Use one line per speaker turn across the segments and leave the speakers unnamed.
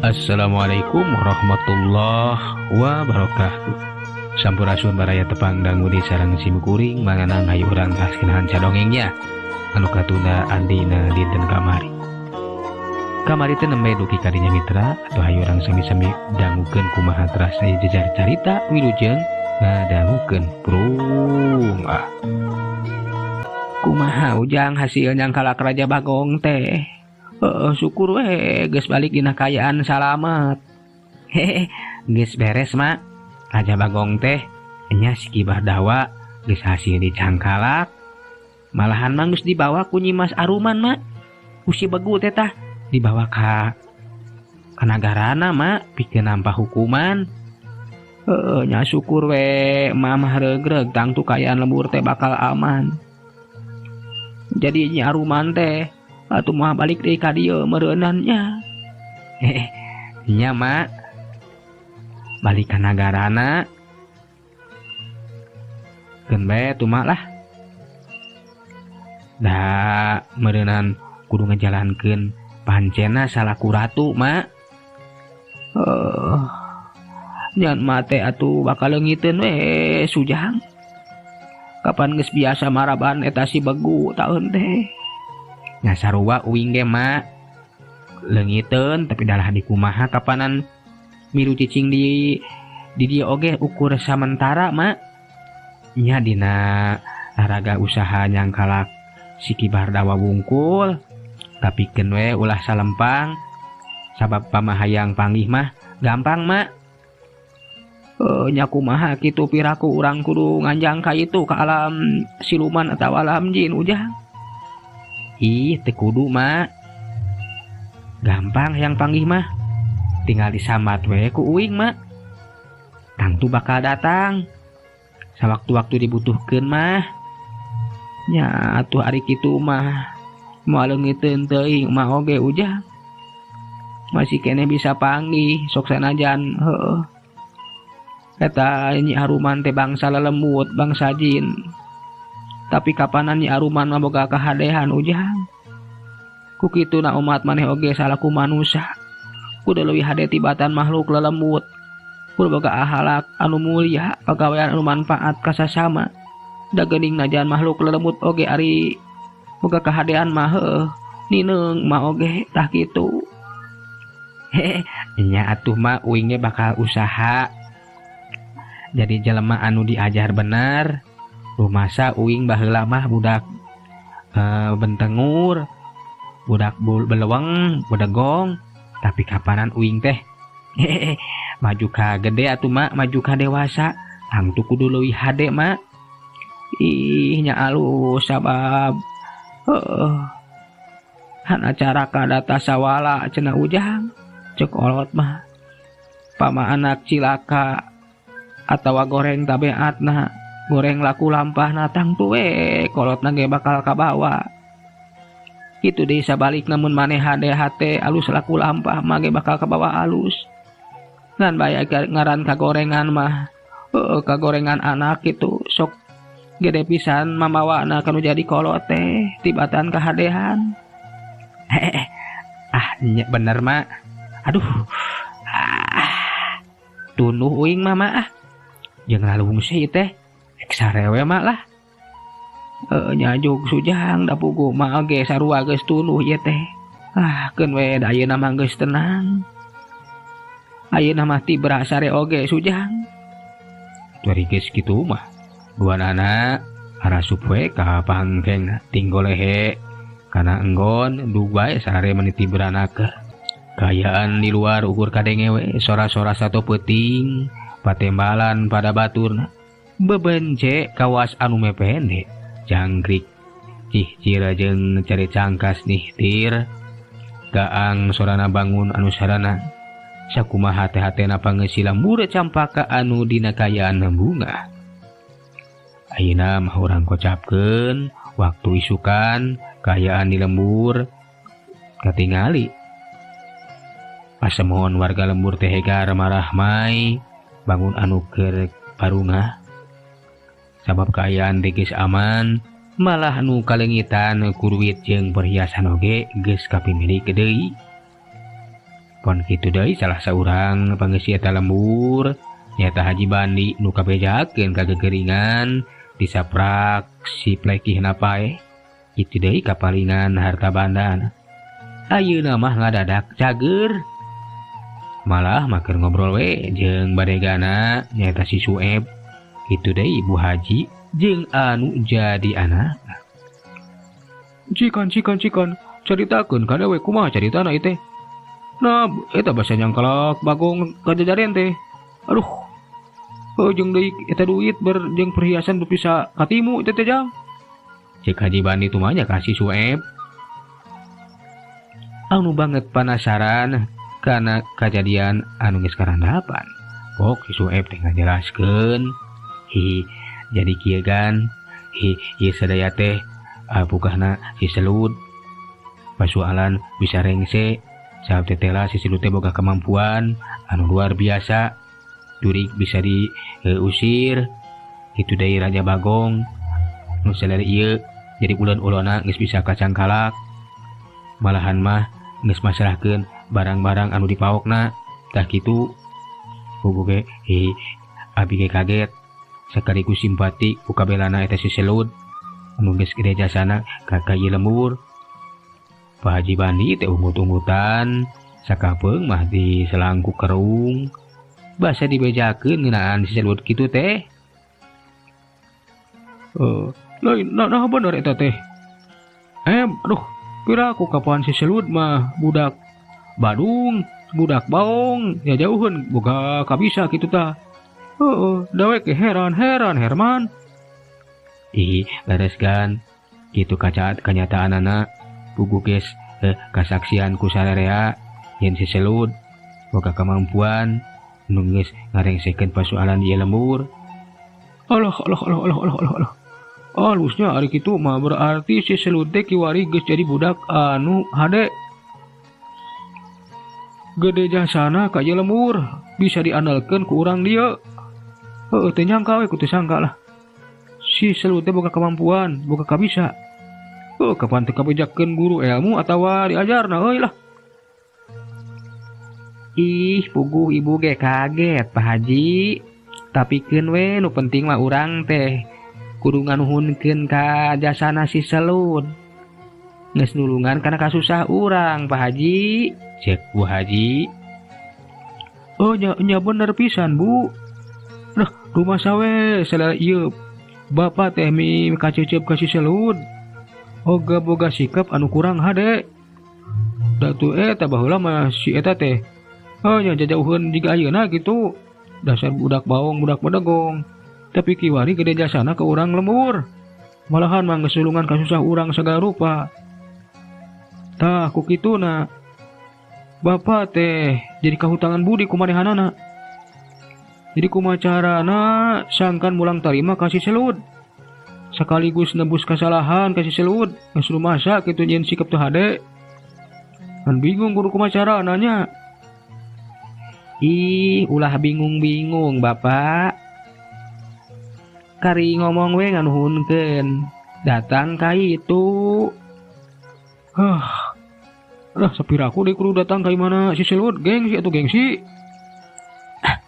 Assalamualaikum warahmatullahi wabarakatuh. Sampurasun baraya tepang dangu di sarang simkuring manganang hayu urang kaskenahan cadongengnya anu katunda andina dinten kamari. Kamari teh nembe dugi kadinya mitra atau hayu urang sami-sami dangukeun kumaha terasa jejar carita wilujeng ngadangukeun prung ah. Kumaha ujang hasil nyangkalak Raja Bagong teh. Syukur we geus balik dina kaayaan salamet. Hehe, geus beres mak. Raja Bagong teh nya si Ki Bardawa geus hasil dicangkalak. Malahan mah geus dibawa ku Nyi Mas Aruman mak. Ku si Begu teh tah dibawa ka nagarana mak pikeun nampa hukuman. Heeh, nya syukur we mamah regreg tangtu kaayaan lembur teh bakal aman. Jadi Nyi Aruman teh atuh mah balik deui ka dieu meureunnan nya. Heeh, nya mak. Balik ka nagarana. Keun bae tuh mak lah. Da meureunnan kudu ngajalankeun pancena salaku ratu mak. Heuh. Nyan mate atuh bakal leungiteun we sujang. Kapan geus biasa maraban eta si Begu taeun teh. Nya sarua uing ge mak. Leungiteun tapi dalah dikumaha kapanan milu cicing di dieu oge ukur samentara mak. Nya dina laraga usaha nyangkalak si Ki Bardawa wungkul. Tapi keun we ulah salempang sabab pamahayang panggih mah gampang mak. Nya kumaha kitu piraku urang kudu nganjang ka itu ka alam siluman atawa alam jin ujang. Ih teu kudu mak. Gampang yang panggih mah. Tinggal disambat we ku uing mak. Tangtu bakal datang. Sawaktu-waktu dibutuhkeun mah. Nya atuh ari kitu mah moal leungiteun teuing mah oge ujang. Masih keneh bisa panggih sok sanajan heueuh. Eta Nyi Aruman teh bangsa lelembut, bangsa jin. Tapi kapanan Nyi Aruman mah boga kahadehan ujang. Ku kituna umat maneh oge salaku manusia. Kudu leuwih hade tibatan makhluk lelembut. Kudu boga akhlak anu mulia, pagawean anu manfaat ka sasama. Da geuning najan makhluk lelembut oge ari boga kahadean mah heueuh, nineung mah oge tah kitu. Hehe, nya atuh mah uing ge bakal usaha. Jadi jelema anu diajar bener. Rumasa uing baheula mah budak bentengur, budak beleweng, bedegong, tapi kapanan uing teh hehe, maju ka gede atuh mak, maju ka dewasa, tangtu kudu leuwih hade mak. Ih nya alus sabab heueuh. Han acara ka data sawala cenah ujang, ceuk kolot mah. Pama anak cilaka atawa goreng tabeatna, goreng laku lampahna tangtu we kolotna ge bakal kabawa. Kitu deui sabalikna mun maneh hade hate alus laku lampah mah ge bakal kabawa alus. Ngan bae ngaran kagorengan mah heueuh kagorengan anak kitu sok gede pisan mamawana kanu jadi kolot teh tibatan kahadehan. Heeh. Ah nya bener mak. Aduh. Ah. Tunuh uing mah mak ah. Jeung lalungsi teh rek sarewe mak lah. Nyajug sujang da pugu mah oge sarua geus tunuh ieu teh. Ah keun we da ayeuna mah geus tenang. Ayeuna mah tibra sare oge sujang. Dari geus kitu mah duanana arasup we ka pangkeng tinggolehe kana enggon dug bae sare meni tibrana ke. Kaayaan di luar ukur kadenge we sora-sora sato peuting patembalan pada baturna. Bebence kawas anu mepende jangkrik cihcira jeung cari cangkas nihtir gaang sorana bangun anu sarana sakumaha hate-hatena pangeusila mure campaka anu dina kaayaan bunga. Ayeuna mah urang kocapkeun waktu isukan kaayaan di lembur katingali. Pasemohon warga lembur teh hegar marahmai bangun anu keur parungah. Sabab kaayaan teh geus aman, malah nu kalengitan kuruit jeung perhiasan oge geus kapimilik deui. Pon kitu deui salah saurang pangeusi eta lembur nyaeta Haji Bandi nu kabejakeun ka gegeringan disaprak si plekihna paeh. Kitu deui kapalingan harta bandana. Ayeuna mah ngadadak cager. Malah mah keur ngobrol we jeung badegana nyaeta si Sueb. Kitu deui Ibu Haji jeung anu jadi anak. Cikan cikan cikan caritakeun ka dewe kumaha caritana ieu teh. Nah, eta basa nyangkalak bagong kajajarian teh. Aduh. Heuh jeung deui eta duit ber jeung perhiasan nu bisa katimu eta teh jang. Cek Haji Bandi tumanya ka si Sueb. Anu banget panasaran kana kajadian anu geus karandapan. Pok si Sueb teh ngajelaskeun. Hi, jadi kieu gan. Hi, ieu sadaya teh bukahna si Selud. Pasualan bisa rengse. Sabab tetela si Selud teh boga kemampuan anu luar biasa. Jurig bisa diusir. Itu deui Raja Bagong. Nu salari ieu jadi ulon-ulona geus bisa kacangkalak. Malahan mah geus masrahkeun barang-barang anu dipaokna. Tah kitu. Puguh ge hi abi ge kaget sekaligus simpati ku kabelana eta si Selud anu geus gede jasana ka ka ieu lembur. Pak Haji Bandi teh ungut-ungutan sakapeung mah di selangku kerung basa dibejakeun ngeunaan si Selud kitu teh. Lain nah bener eta teh. Aduh, kira aku kapan si Selud mah budak Badung, budak baong, ya jauheun boga kabisa kitu tah. Heeh, dawek ge heran-heran Herman. Ih, leres gan. Kitu kaca kanyataanana puguh geus kasaksian ku sararea yen si Selud boga kemampuan nu geus ngarengsekeun pasualan ieu lembur. Alah alah alah alah alah alah alah. Alusnya ari kitu mah berarti si Selud teh kiwari geus jadi budak anu hade. Gede jasana ka ieu lembur, bisa diandalkeun ku urang dieu. Heueuh teu nyangka we ku teu sangka lah. Si Selud teh boga kemampuan, boga kabisa. Heuh kapan teu kabejakeun guru ilmu atawa diajarna euy lah. Ih, puguh ibu ge kaget Pak Haji. Tapi keun we nu penting mah urang teh kudu nganuhunkeun ka jasana si Selud. Geus nulungan kana kasusah urang Pak Haji. Cek Bu Haji. Oh nya, nya bener pisan Bu. Duh, rumasa we salala ieu bapak teh mi kacecep ka si Selud. Oga boga sikap anu kurang hade. Datu eta baheula mah si eta teh. Oh nya jajauheun jiga ayeuna kitu. Dasar budak baong budak bedegong. Tapi kiwari gede jasana ke urang lembur. Malahan mah geus nulungan kasusah urang sagala rupa. Tah ku kituna bapak teh jadi kahutangan budi ku manehanana. Jadi kumaha carana sangkan mulang tarima ka si Selud. Sekaligus nebus kesalahan ka si Selud. Geus rumasa kitu nyeun sikap teu hade. Kan bingung kudu kumaha carana nya. Ih, ulah bingung-bingung bapak. Kari ngomong we nganuhunkeun. Datang ka itu. Hah. Lah sapiraku deui kudu datang ka imana si Selud, gengsi atuh gengsi. Ah,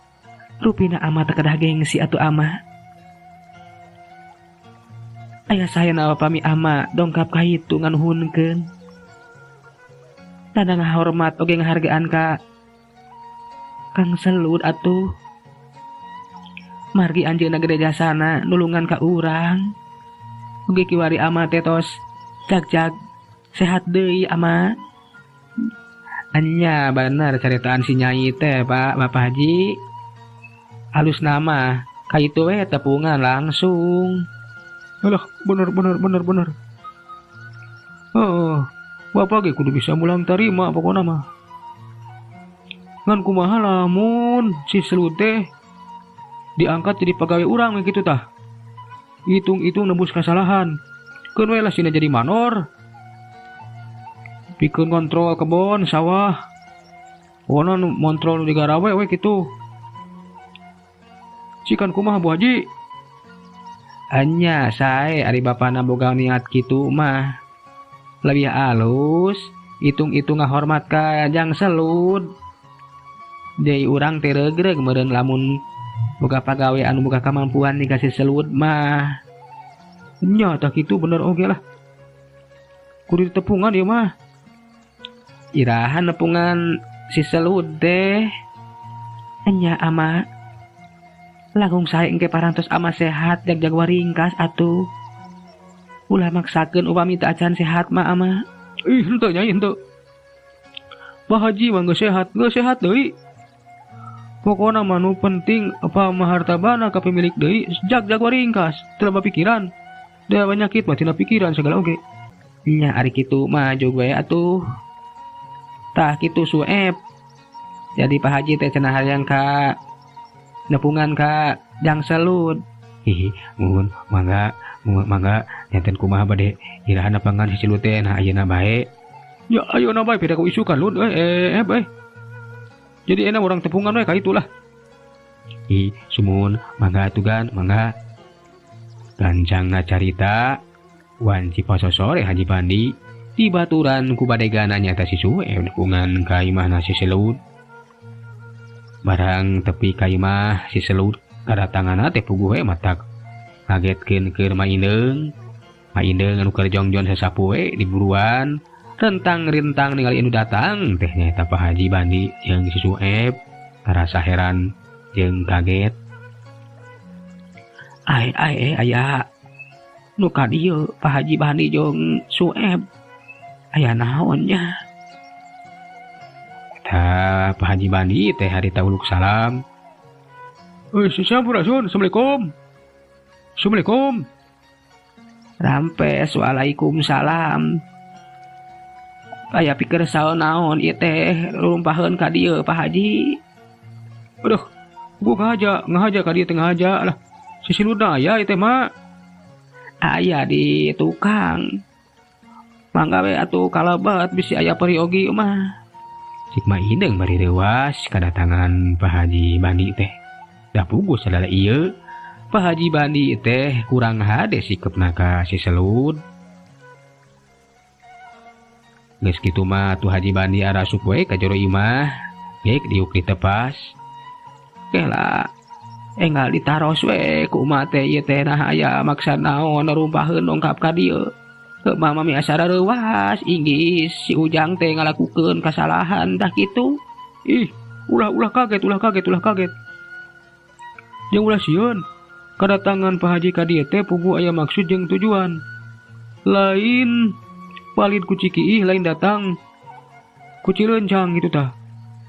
rupina ama teh kedah gengsi atuh ama. Aya sayana pami ama dongkap ka itu nganuhunkeun. Tanda ngahormat oge ngahargaan ka Kang Selud atuh. Margi anjeunna gede jasana nulungan ka urang. Oge kiwari ama teh tos jag-jag sehat deui ama. Anya bener caritaan si Nyai teh Pak Bapak Haji. Halus nama ka itu we tepungan langsung. Alah bener bener bener bener. Heeh, bapak ge kudu bisa mulang tarima pokona mah. Ngan kumaha lamun si Selud teh diangkat jadi pegawai urang we kitu tah. Hitung-hitung nebus kesalahan. Keun we lah sina jadi manor. Pikeun kontrol kebon sawah. Pokona nu montrol nu digarawe we kitu. Cikan kumaha Bu Haji? Anya sae ari bapana boga niat kitu mah. Lebih alus hitung-hitung ngahormat ka Jang Selud. Deui urang teh regreg meureun lamun boga pagawe anu boga kamampuan dikasih Selud mah. Nya tah kitu bener oge lah. Kudu ditepungan ieu mah. Iraha nepungan si Selud teh. Nya ama langkung sae engke parantos ama sehat jag-jag waringkas atuh. Ulah maksakeun upami teu acan sehat mah ama. Ih henteu nyai henteu. Pak Haji mah geus sehat deui. Pokona mah nu penting apa mah harta bana ka pemilik deui jag-jag waringkas teu loba pikiran. Da penyakit mah tina pikiran segala oge. Nya ari kitu mah jog we atuh. Tah kitu Sueb. Jadi Pak Haji teh cenah hayang ka nepungan ka Jang Selud. Hihi, muhun mangga mangga nyaten kumaha bade iraha nepangan si Selud teh nah ayeuna bae. Ya ayeuna bae beda ku isukan Lud bae. Jadi enak orang tepungan we ka itulah. Ih, sumuhun mangga atuh gan, mangga. Gancangna carita wanci pasosore Haji Bandi dibaturan ku badegana nyata si Sueb nepungan ka imahna si Selud. Barang tepi ka imah si Selud kadatanganna teh puguh we matak ngagetkeun keur Ma Indeung. Ma Indeung anu keur jongjon sasapu we diburuan rentang-rintang ningali anu datang teh nyaeta Pak Haji Bandi jeung si Sueb karasa heran jeung kaget. Ai ai aya nu ka dieu Pak Haji Bandi jeung Sueb aya naon nya? Tah Pak Haji Bandi teh harita uluk salam. Sampurasun, assalamualaikum. Assalamualaikum. Rampes, waalaikumsalam. Aya pikir saon naon ieu teh rumpaheun ka dieu Pak Haji. Aduh, gua ngahaja ka dieu teh ngahaja lah. Si Siludna aya ieu teh mah. Aya di tukang. Mangga we atuh kalebet bisi aya periogi mah. Cik Ma Indeung bari reuas kadatangan Pak Haji Bandi teh. Dah puguh sadala ieu Pak Haji Bandi teh kurang hade sikepna ka si Selud. Geus kitu mah tuh Haji Bandi arasup we ka jero imah, geuk diuk ditepas. Kela enggal ditaros we ku umat teh ieu teh nah aya maksad naon rumpaheun dongkap ka dieu. Heuh mah mami asa reuwas inggis si Ujang teh ngalakukeun kasalahan tah kitu. Ih, ulah kaget, ulah kaget, ulah kaget. Jeung ulah sieun. Kadatangan Pak Haji ka dieu teh puguh aya maksud jeung tujuan. Lain palid ku Cikiih lain datang ku Cilencang gitu tah.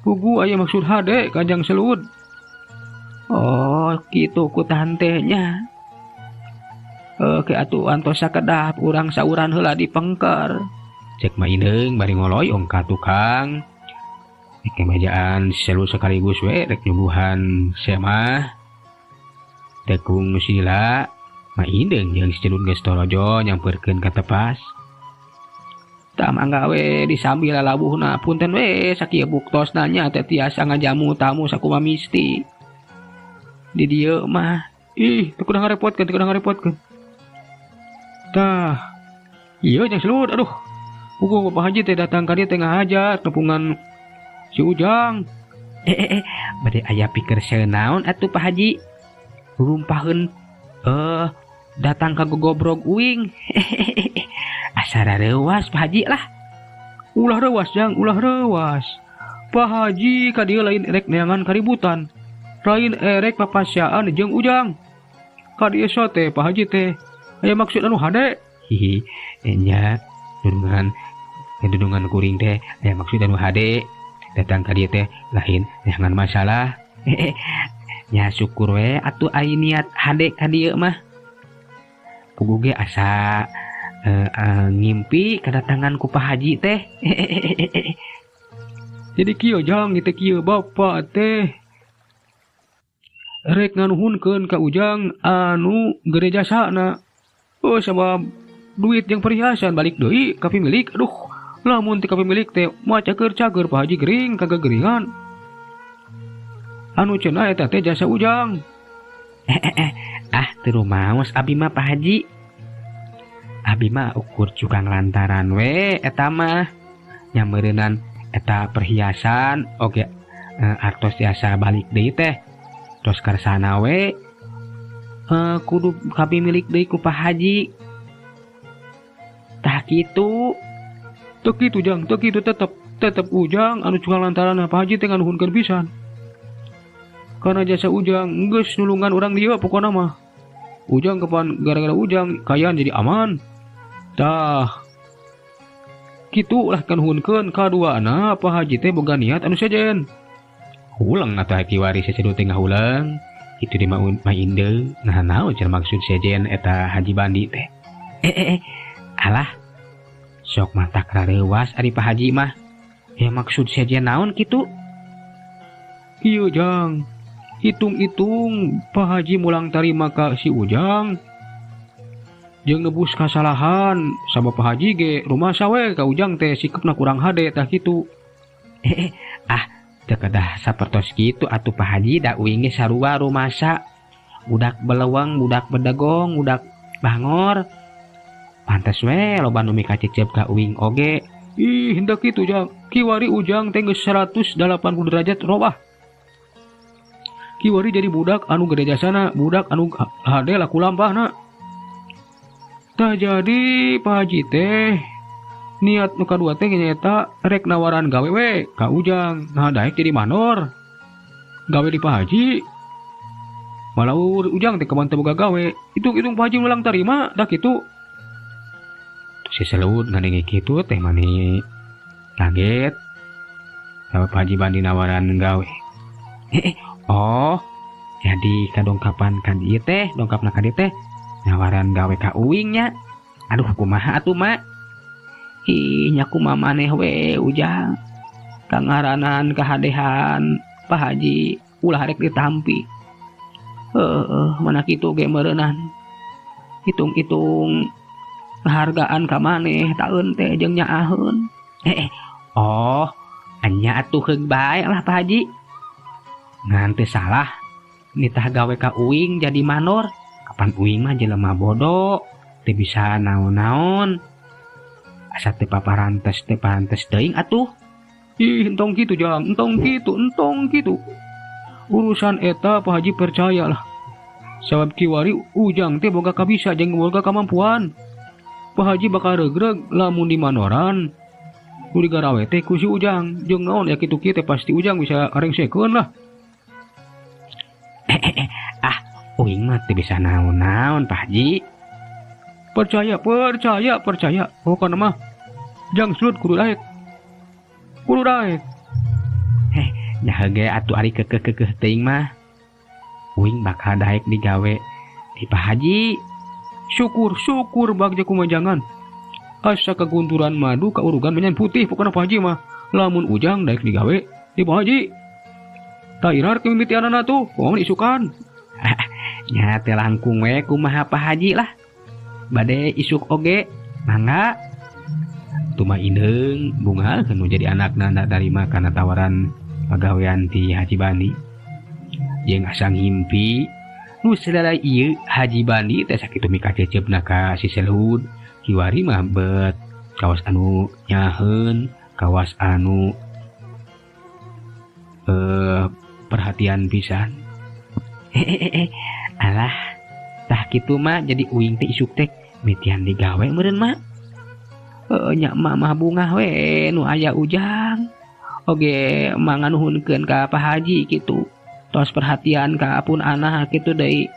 Puguh aya maksud hade ka Jang Selud. Oh, kitu ku tante nya. Oke atuh antos sakedap urang sauran heula dipengker. Cek Ma Indeung bari ngoloyong ka tukang. Rek bajaan Selud sekaligus we rek nyuguhan semah. Tekung sila Ma Indeung jeung si Selud geus torojo nyamperkeun ka tepas. Tah mangga we disambi lalabuhna punten we sakieu buktosna nya teh tiasa ngajamu tamu sakumaha misti. Di dieu mah ih teu kudu ngarepotkeun, teu kudu ngarepotkeun. Tah ieu Jang Selud aduh. Puguh Bapak Haji teh datang ka dieu teh ngahaja nepungan si Ujang. Bade aya pikir seunaon atuh Pak Haji? Rumpaheun datang ka gogobrog uing. Asa reuwas Pak Haji lah. Ulah reuwas Jang, ulah reuwas. Pak Haji ka dieu lain erek neangan kaributan. Lain erek papasyaan jeung Ujang. Ka dieu teh Pak Haji teh aya maksud anu hade. Hihi, nya dudungan kuring teh aya maksud anu hade. Datang ka dieu teh lain neangan masalah. Nya syukur we atuh aya niat hade ka dieu mah. Puguh ge asa ngimpi kedatangan ku Pak Haji teh. Jadi kieu Jang, teh kieu bapak teh rek nganuhunkeun ka Ujang anu gede jasana. Oh sabab duit jeung perhiasan balik deui ka pemilik. Aduh, lamun teh ka pemilik teh moal cager-cager Pak Haji gering kagageringan. Anu cenah eta teh jasa Ujang. Ah teu rumaos abi mah Pak Haji. Abi mah ukur cukang lantaran we eta mah. Nyameureunnan eta perhiasan oge Artos tiasa balik deui teh tos karsana we kudu kami milik deui ku Pak Haji. Tah kitu.
Teu kitu, Jang, teu kitu. Tetep tetep Ujang anu cukang lantaran Pak Haji teh nganuhunkeun pisan karena jasa Ujang geus nulungan urang dieu. Pokona mah Ujang kapan gara-gara Ujang kayaan jadi aman. Tah kitu lah kanuhunkeun. Kaduana, Pak Haji teh boga niat anu sejen.
Ulang atau kiwari sesedu teh ngahuleng itu di ma inde. Nah, naon cenah maksud sejen eta Haji Bandi teh? Eh eh, eh. Alah, sok matak rareuwas ari Pak Haji mah ya. Maksud sejen naon kitu?
Iya, Jang, hitung-hitung Pak Haji mulang tarima ka si Ujang jeung nebus kasalahan sama Pak Haji ge rumasa we ka Ujang teh sikapna kurang hade. Tah kitu.
Eh, eh, ah, teu kedah sapertos kitu atuh, Pak Haji. Da uing ge sarua rumasa budak beleweng, budak bedegong, budak bangor. Pantes we loba nu mikacecep ka uing oge.
Ih, henteu kitu, Jang. Kiwari Ujang teh geus 180 derajat robah. Kiwari jadi budak anu gede jasana, budak anu hade laku lampahna. Tah, jadi Pak Haji teh niat nu kadua teh nyaeta rek nawaran gawe we ka Ujang. Nah, daek jadi mandor gawe di Pak Haji. Malah Ujang teh kapan teu boga gawe. Hitung-hitung Pak Haji ulang tarima dah kitu.
Si Selud ngadenge kitu teh mani kaget sama Pak Haji Bandi nawaran gawe. Eh, eh, oh, jadi kadongkapan kan ieu teh, dongkapna ka dieu teh nawaran gawe ka uing nya. Aduh, kumaha atuh, Mak? Ih, nya kumaha maneh we, Ujang. Kangaranan kahadehan Pak Haji ulah rek ditampi. Heeh, mana kitu ge meureunan hitung-hitung penghargaan ka maneh taeun teh jeung nyaaheun. Eh, eh, oh, anya atuh, heug bae lah, Pak Haji. Ngan teu salah nitah gawe ka uing jadi mandor. Kapan uing mah jelema bodoh, teu bisa naon-naon. Asa teu paparantes, teu parantes teuing atuh.
Ih, entong kitu, Jang, entong kitu, entong kitu. Urusan eta Pak Haji percaya lah. Sabab kiwari Ujang teh boga kabisa jeung boga kemampuan. Pak Haji bakal regreg lamun di mandoran. Nu digarawe teh ku si Ujang. Jeung naon ya kitu kieu teh pasti Ujang bisa rengsekeun lah.
Eh, eh, eh, ah, uing mah teu bisa naon-naon, Pak Haji.
Percaya, percaya, percaya. Pokokna mah Jang Slut kudu daek. Kudu daek.
Heh, nya ge atuh ari keukeuh-keukeuh teuing mah. Uing bakal daek digawe di Pak Haji.
Syukur, syukur bagja kumajangan. Asa kagunturan madu kaurugan menyan putih pokokna Pak Haji mah. Lamun Ujang daek digawe di Pak Haji. Tah, irar mimitianana tuh, pokokna isukan.
Nya teh langkung we kumaha Pak Haji lah. Bade isuk oge, mangga. Tuma indeung bunga nu jadi anakna tarima kana tawaran pagawean ti Haji Bandi. Jeung asa ngimpi nu selelai ieu Haji Bandi teh sakitu mikaceceupna ka si Selud. Kiwari mah bet kawas anu nyaheun, kawas anu perhatian pisan. Hehehe, alah, tah kitu mah jadi uing teh isuk teh mitian digawe meureun, Mak. Heuh nya, emak mah bungah we nu aya Ujang. Oge manganuhunkeun ka Pak Haji kitu. Tos perhatian ka pun anak kitu deui.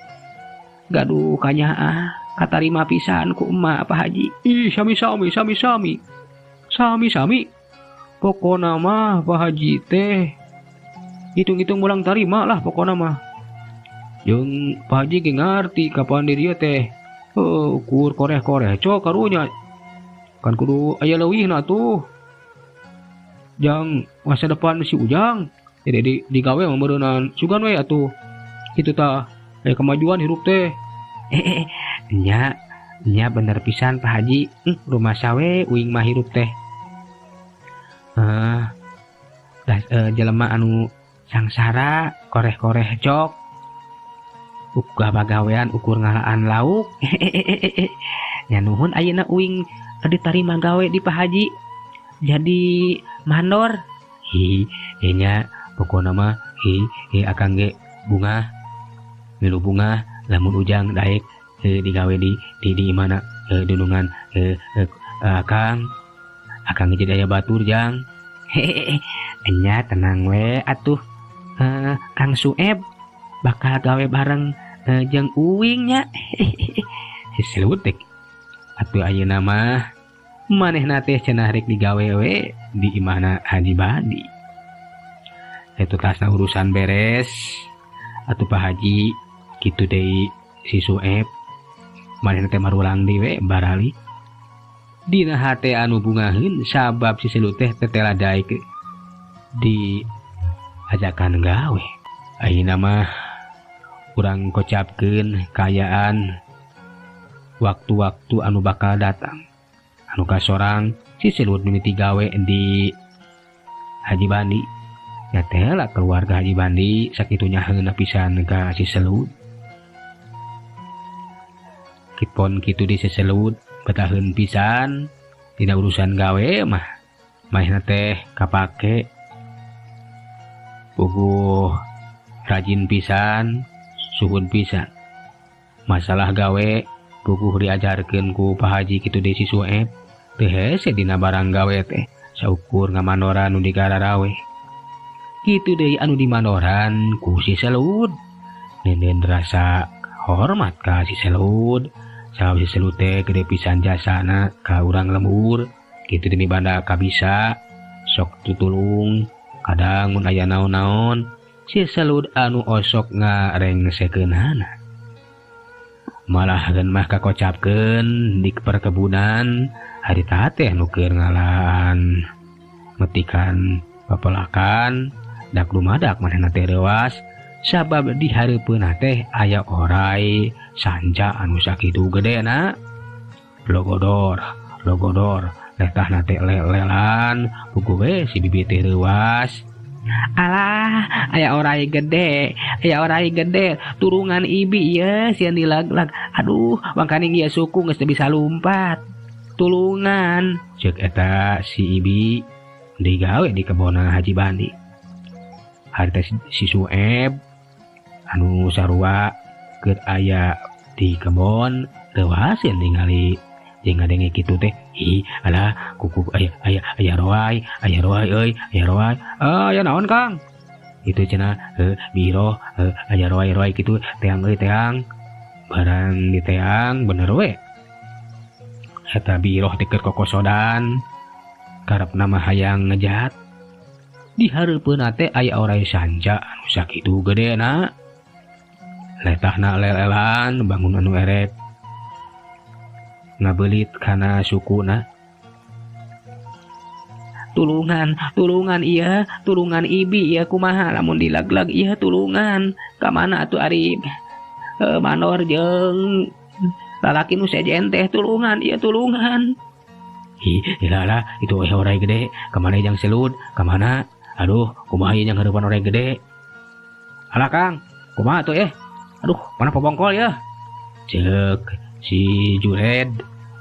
Gaduh kanyaah katarima pisan ku emak, Pak Haji.
Ih, sami-sami, sami-sami. Sami-sami. Pokona mah Pak Haji teh hitung-hitung mulang tarima lah pokona mah. Jeung Pak Haji ge ngarti kapan di dieu teh. Heuh, ukur koreh-koreh cok karunya. Kan kudu aya leuwihna tuh. Jang masa depan si Ujang. Jadi digawe mah meureunan sugan we atuh. Kitu tah aya kemajuan hirup teh.
Eh, eh, nya nya bener pisan, Pak Haji. Rumasa we uing mah hirup teh. Eh, dah jelema anu sangsara koreh-koreh cok. Uga pagawean ukur ngalaan lauk. Nya nuhun ayeuna uing ditarima gawe di Pak Haji. Jadi mandor. Hi, nya Pokona mah hi hi akang ge bungah milu bungah lamun ujang daek digawe di imana dunungan akang akang jadi aya batur jang. Hehehe enya tenang we atuh Kang Sueb bakal gawe bareng jeung uing nya. Si Selud teh atuh ayeuna mah manehna teh cenah rek digawe we di imahna Haji Bandi. Eta tasna urusan beres atuh Pak Haji kitu deui si Sueb manehna teh marulang deui we barali. Dina hate anu bungaheun sabab si Selud teh tetela daek di ajakan gawe. Ayeuna mah urang kocapkeun kaayaan waktu-waktu anu bakal datang. Anu kasorang si Selud mimiti gawe di Haji Bandi. Ya teh lah keluarga Haji Bandi sakitu nyaheuna pisan ka si Selud. Kipon kitu di si Selud betaheun pisan dina urusan gawe mah manehna teh kapake puguh rajin pisan suhun pisan. Masalah gawe puguh diajarkeun ku Pak Haji kitu deui si Sueb teu hese dina barang gawe teh saukur ngamanoran nu digararawe. Kitu deui anu dimanoran ku si Selud. Nenen rasa hormat ka si Selud. Sabab si Selud teh gede pisan jasana ka urang lembur. Kitu demi banda kabisa sok tutulung kadang mun aya naon-naon si Selud anu osok ngarengsekeunana. Malah geun mah kakocapkeun di perkebunan harita teh nu keur ngalaan metikan papelakan dak lumadak manehna teh reuas sabab di hareupeunna teh aya orai sanca anu sakitu gedena. Logodor logodor letahna teh lelelan puguh we si bibi teh reuas. Alah aya orai gede, aya orai gede turungan ibi ieu sieun dilag-lag. Aduh mangkaning ieu suku geus teu bisa lumpat. Tulungan ceuk eta si ibi digawe di kebona Haji Bandi. Harita si Sueb anu sarua keur aya di kebon reuaseun ningali jeung ngadenge kitu teh. Ih alah kuku aya aya aya roai aya roai euy aya roai. Aya naon Kang? Itu cenah biro aya roai roai kitu teang euy teang. Barang di teang bener we. Eta biroh teh keur kokosodan karepna mah hayang ngejat. Di hareupeunna teh aya orai sanca anu sakitu gedena. Letahna lelelan bangun anu erek ngabelit kana sukuna. Tulungan, tulungan iya, tulungan ibi iya kumaha lamun dilag-lag iya tulungan. Ka mana atuh ari manor jeung lalaki nu sejen teh tulungan iya tulungan. Hi, ilalah itu orai gede, ka mana jang Selud, ka mana? Aduh, kumaha ieu jang hareupan orai gede. Alah Kang, kumaha atuh Aduh, mana pobongkol ya? Ceuk si Jured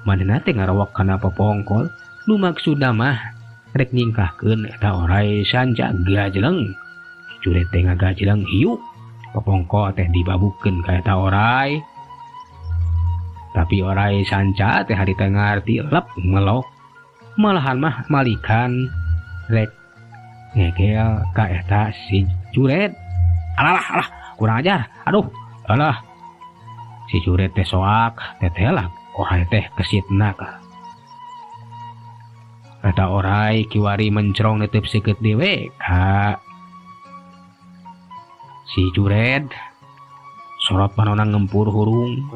manehna teh ngarawak kana popongkol. Nu maksudna mah rek nyingkahkeun eta orai sanca gajleng. Jured teh ngagajleng hiuk popongkol teh dibabukeun ka eta orai. Tapi orai sanca teh harita ngarti lep melok. Malahan mah malikan rek ngegel ka eta si Jured. Alah alah kurang ajar. Aduh, alah. Si Jured teh soak teteh lah orai teh kesitna ka. Eta orai kiwari mencrong netep seukeut dewe ka si Jured. Sorot panona ngempur hurung.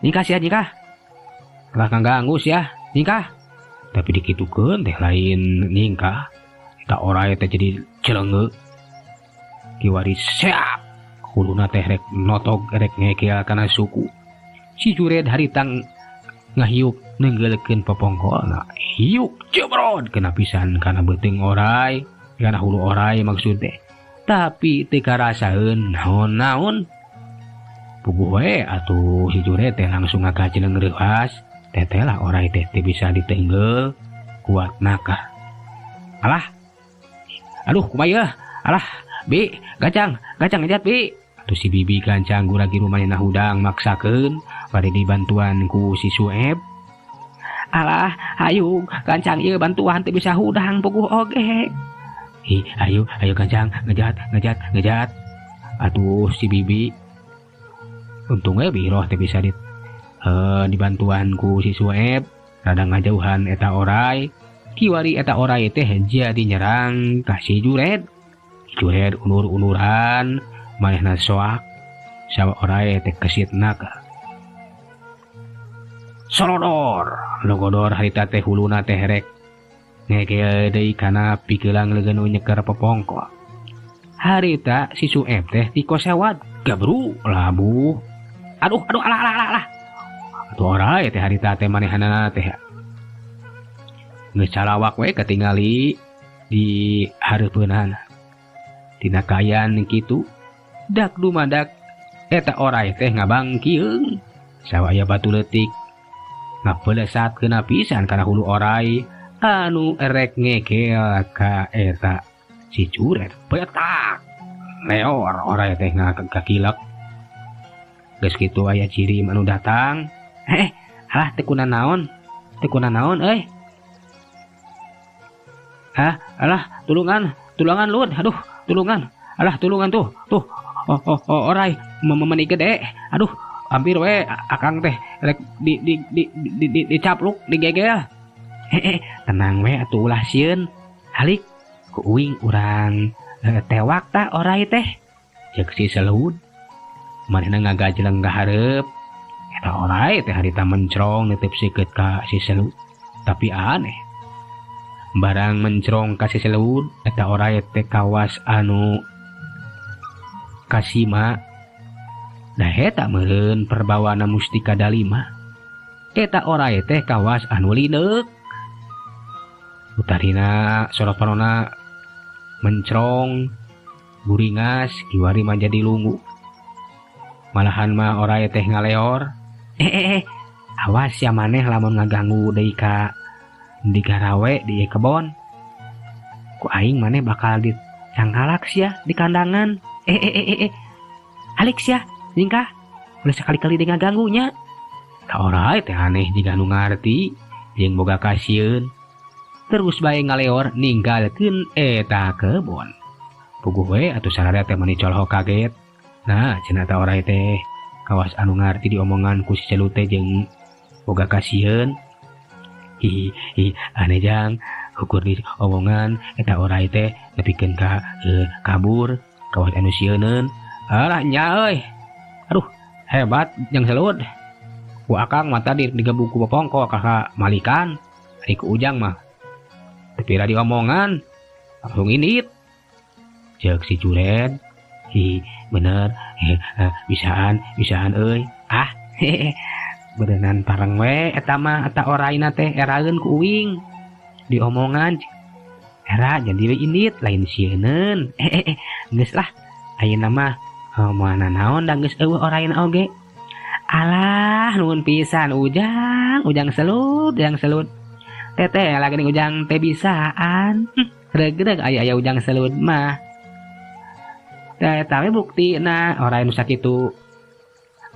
Nikah sia nikah. Lah kang ganggu sia nikah. Tapi dikitukeun teh lain ningkah. Eta orai teh jadi celenge. Kiwari siap. Huluna teh rek notog rek ngekel kana suku. Si Jured haritang ngahiuk nenggelkeun popongkolna. Hiuk jebrod kena pisan kana beuteung orai, kana hulu orai maksud teh. Tapi teu karasaeun naon-naon. Puguh we atuh si Jured teh langsung ngagajeleng reuas. Teteh lah orai teh teu bisa ditenggel kuat nakah. Alah. Aduh kumaha yeuh? Alah, Bi, gancang, gancang ngejat Bi. Atuh si Bibi gancang gura-giru manehna hudang maksakeun bari dibantuan ku si Sueb. Alah, hayu gancang ieu bantuan teu bisa hudang puguh oge. Hi, ayo, ayo gancang ngejat, ngejat, ngejat. Atuh si Bibi untung we Biroh teh bisa dibantuan ku si Sueb rada ngajauhan eta orai. Kiwari eta orai teh jadi nyerang ka si Jured. Jured unur-unuran manehna soak sawa orai teh kesitna ka. Solodor logodor harita teh huluna teh rek ngegel deui kana pikelang leugeun nu nyeker popongko. Harita si Sueb teh tikosewad gabru labuh. Aduh aduh alah alah alah alah. Atuh orai teh harita teh manehanana teh geus calawak we katingali di hareupeunana. Tina kaayaan kitu dak dumadak eta orai teh ngabangkieung sawa aya batu leutik ngapelesat kena pisan kana hulu orai anu erek ngekel ka eta si Juret. Petak leor orai teh ngakakilek. Geus kitu aya cirim anu datang. Alah teu kuna naon? Teu kuna naon euy? Hah, alah tulungan, tulungan lur, aduh, tulungan. Alah tulungan tuh, tuh. Oh, oh, oh, orai meni gede. Aduh, hampir we akang teh rek di dicapluk, digegel. Hehe, tenang we atuh ulah sieun. Halik ku uing urang tewak ta orai teh. Ceuk si Selud. Manehna ngagajleng ka hareup. Eta orai teh harita mencrong nitip sikeut ka si Selud. Tapi aneh. Barang mencrong ka si Selud, eta orai teh kawas anu kasima. Nah eta meureun perbawana mustika dalima. Eta orai teh kawas anu lineuk. Utarina sorot panona mencrong buringas kiwari mah jadi lungu. Malahan mah orai teh ngaleor. Awas ya maneh lamun ngaganggu deui ka di garawe di kebon. Ku aing maneh bakal dicangkalak sia di kandangan. Alik sia ningkah ulah sekali-kali deui ngaganggu nya. Ka orai teh aneh jiga nu ngarti jeung boga kasieun. Terus bae ngaleor ninggalkeun eta kebon. Puguh we atuh sararea teh mani colho kaget. Nah, cenah ta orai teh kawas anu ngarti diomongan ku si Selud teh jeung boga kasieun. Hi hi aneh jang ukur di omongan eta orai teh nepikeun ka kabur kawas anu sieuneun. Alah nya euy. Aduh, hebat jang Selud. Ku akang mah tadi digebuk ku popongko ka malikan. Ari ku ujang mah tepira diomongan langsung indit. Ceuk si Jured. Hi bener, bisaan, bisaan euy. Ah, hehe. Berenan pareng we eta mah eta oraina teh eraeun ku uing. Diomongan era jadi we indit lain sieuneun. Geus lah. Ayeuna mah moal nanaon da geus eueuh oraina oge. Alah, nuhun pisan Ujang, Ujang Selud, Ujang Selud. Teteh lagi nih Ujang teh bisaan. Regreg aya-aya Ujang Selud mah. Teh tapi buktina orai nu sakitu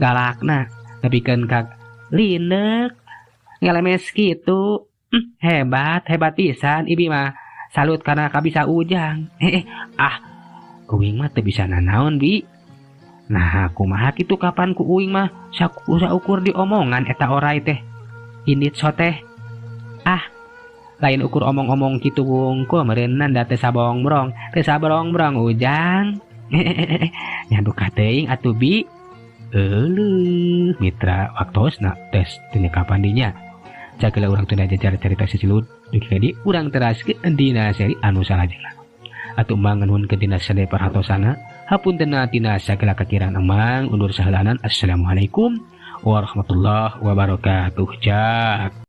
galakna nepikeun ka lineuk ngelemes kitu. Hebat, hebat pisan ibi mah. Salut karena kabisa Ujang. Ah, uing mah teu bisa nanaon bi. Nah, kumaha kitu kapan ku uing mah saukur diomongan eta orai teh. Indit soteh. Ah, lain ukur omong-omong kitu wungkul meureunnan da teh sabong-brong, teh sabrong-brong Ujang. Nya duka teuing atuh bi. Euleuh, mitra waktosna tes teu kapan dinya. Cagela urang teu jajar carita si Selud, dugi ka di urang teraskeun dina seri anu salajengna. Atuh emang nuhunkeun dina sadaya perhatosana. Hapuntenna tina sagala kakirangan emang undur saheulanan. Assalamualaikum warahmatullahi wabarakatuh. Jak.